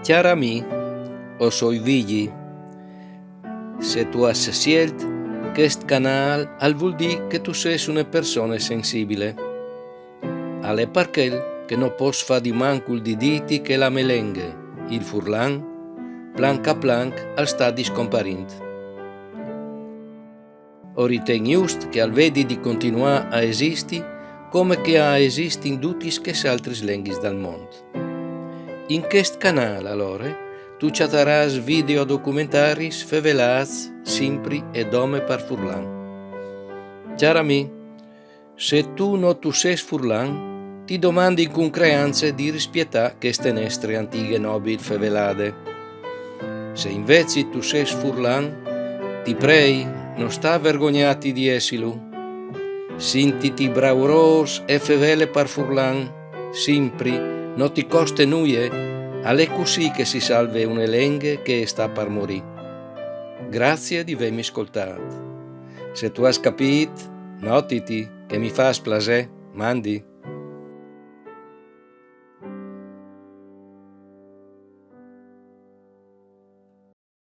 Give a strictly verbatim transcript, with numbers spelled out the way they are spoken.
Cjar amì, o soi Vigji. Se tu âs sielt chest canâl, al vûl dî che tu sês une persone sensibile. Al è par chel che no pòs fâ di mancul di dîti che la mê lenghe, il furlan, planc a planc al sta discomparint. O riten just che al vedi di continuâ a esisti come che a esistin dutis chês altris lenghis dal mont. In chest canâl, alore, tu cjatarâs videodocumentaris fevelâts simpri e dome par furlan. Cjar amì, se tu no tu sês furlan, ti domandi cun creance di rispietâ cheste nestre antighe nobil fevelade. Se invezit tu sês furlan, ti prei, no sta vergognâti di essilu. Sintiti braurôs e fevele par furlan, simpri, no ti coste nuie, al è cussì che si salve une lenghe che e sta par morî. Grazie di vêmi scoltât. Se tu âs capît, notiti, che mi fâs plasê. Mandi.